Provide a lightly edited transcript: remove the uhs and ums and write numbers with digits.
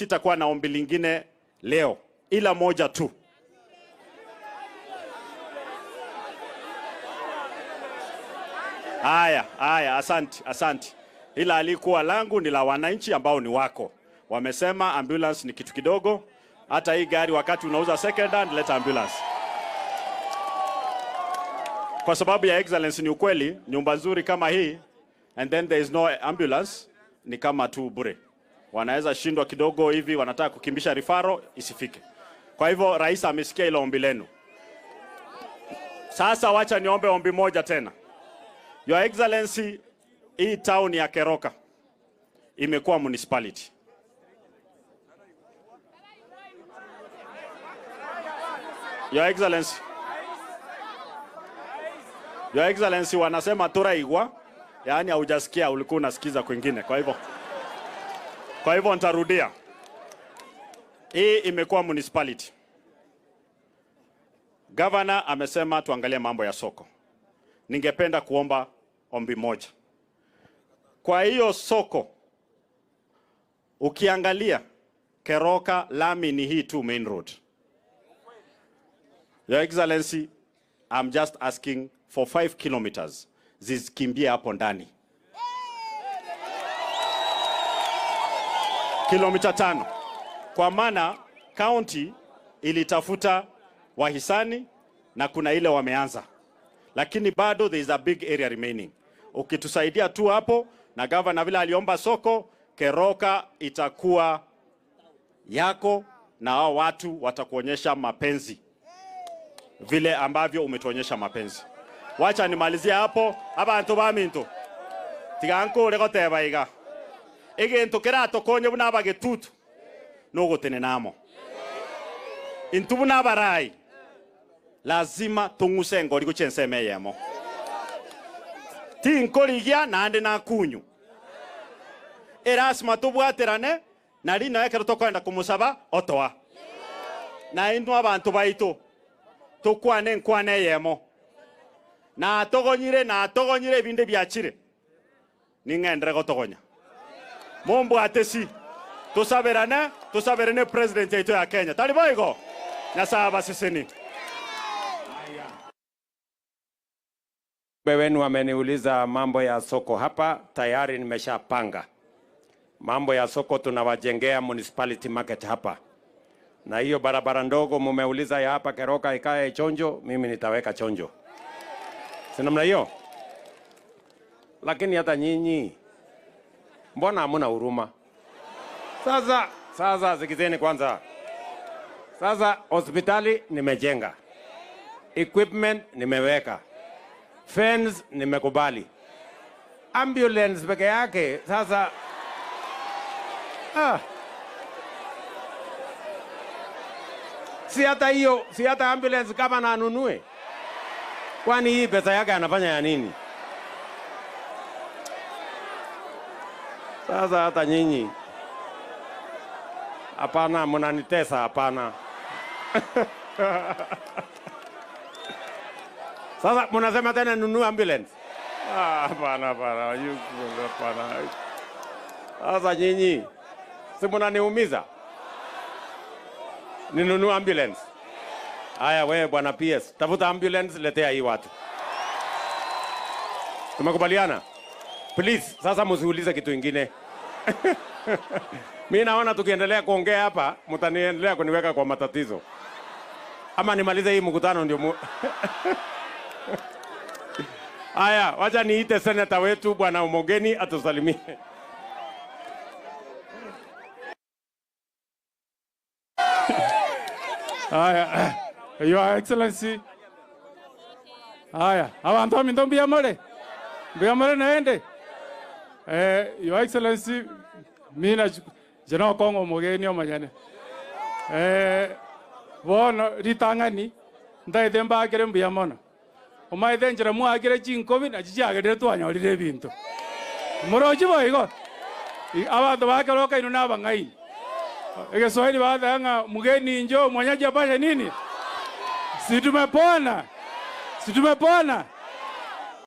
sitakuwa na ombi lingine leo ila moja tu. Haya, haya, asante, asante. Ila alikuwa langu ni la wananchi ambao ni wako. Wamesema ambulance ni kitu kidogo. Hata hii gari wakati unauza second hand, leta ambulance. Kwa sababu ya Excellency ni ukweli, nyumba nzuri kama hii and then there is no ambulance ni kama tu bure. Wanaweza shindwa kidogo hivi, wanataka kukimbisha rifaro isifike. Kwa hivyo rais amesikia ilo ombi lenu. Sasa wacha niombe ombi moja tena. Your Excellency, hii town ya Keroka imekuwa municipality. Your Excellency, Your Excellency, wanasema turaigwa, yaani haujasikia, ulikuwa unasikiza kwingine. Kwa hivyo nitarudia. Hii imekuwa municipality. Governor amesema tuangalie mambo ya soko. Ningependa kuomba ombi moja. Kwa hiyo soko, ukiangalia Keroka lami ni hii tu main road. Your Excellency, I'm just asking for 5 kilometers zikimbie hapo ndani. Kilomita 5. Kwa maana county ilitafuta wahisani na kuna ile wameanza. Lakini bado there is a big area remaining. Ukitusaidia tu hapo na governor vile aliomba soko, Keroka itakuwa yako na hao watu watakuonyesha mapenzi vile ambavyo umetuonyesha mapenzi. Wacha nimalizie hapo. Abantu baminto tiganko lego teba iga egento kerato konye buna abagetutu nogotenenamo intu buna abarai lazima tunguse ngori guchenseme yemo tinkorigia nande nakunyu erasima tubwaterane nari nawe kero tokwenda kumusaba otoa na intu abantu baito tukwane nkwane yemo na togonyire ebinde byachire ning'endere gotogonya mombwatesi tusaberane president yetu ya Kenya tali boigo nyasaba sisini. Wenu ameniuliza mambo ya soko hapa, tayari nimeshapanga mambo ya soko. Tunawajengea municipality market hapa, na hiyo barabara ndogo mumeuliza ya hapa Keroka ikae chonjo, mimi nitaweka chonjo, si namna hiyo? Lakini hata nyinyi mbona hamna huruma? Sasa sikizeni kwanza. Sasa hospitali nimejenga, equipment nimeweka, fence nimekubali, ambulance peke yake sasa. Si hata hiyo, si hata ambulance kama na anunue. Kwani hii pesa yake anafanya ya nini? Sasa hata nyinyi hapana, mnanitesa hapana. Sasa mnasema tena nunue ambulance. Hapana, hapana, hapana. Sasa nyinyi si mnaniumiza. Ninunue ambulance. Haya wewe bwana PS, tafuta ambulance letea hii watu. Tumekubaliana? Please, sasa msiulize kitu kingine. Mimi naona tukiendelea kuongea hapa, mtaniendelea kuniweka kwa matatizo. Ama nimalize hii mkutano ndio. Haya, wacha niite senator wetu bwana Omogeni atusalimie. Haya, Your Excellency. Haya, abantu amindo mbiyamore. Mbiyamore naende. Your Excellency, mina jeno kongo Omogeni omanyane. Bono ritangani ndaite mbakere mbuyamono. Omaite njira mwakire chinkobi na chichiagerire twanyorire ebinto. Morochi boigo. Abantu bakeroka ino nabang'aini. Ekeswahili bathanga mugeni njoo mwanyaji apashe nini? Si tumepona. Si tumepona.